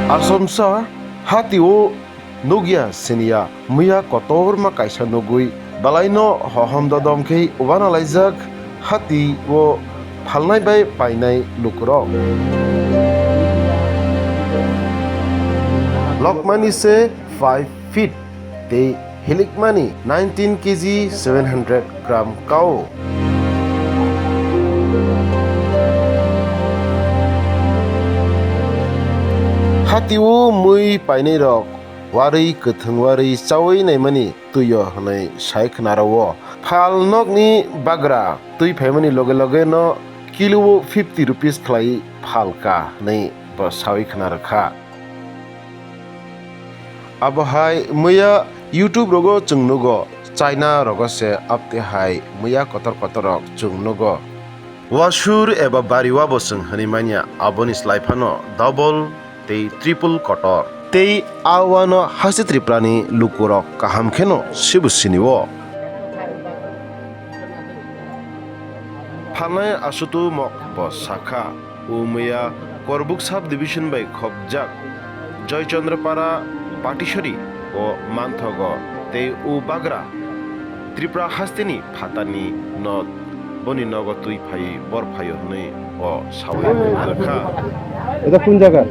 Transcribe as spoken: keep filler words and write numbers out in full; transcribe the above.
Asomsa hati o nukya siniya, muya kotorma kaisa nugwi balaino hohom dodom khe uana laijak hati o phalnai bai painai lukurok. Lokmani se five feet tei hilikmani nineteen K G seven hundred gram kao. Hati o mui painai rok warwi kwthwng warwi chawi naimani twi o hwnwi sai khna rw o. Phal nokni bagra twi phaimani loge loge no kilo o fifty rupees khlai phal ka hwnwi bo sawi khna rw kha. Abo hai muya YouTube rogo chwng nugo, China rogo se apte hai muya kotor kotor rok chwng nugo. Wasur eba bariwa bo chwng hwnwi manya, aboni slai phano double tei triple kotor. Tei a wano haste Tripura ni lukurok kaham kheno sibo sini o. Phalnai asutu mok bo sakha, o muya Korbuk sub division bai khopjak Joychandrapara Patisari o manthogo tei o bagra Tripura hasteni phatarni no boni nogo twi phaiwi bor phaio hwnwi o sawi rwkha. Eta kun jaga?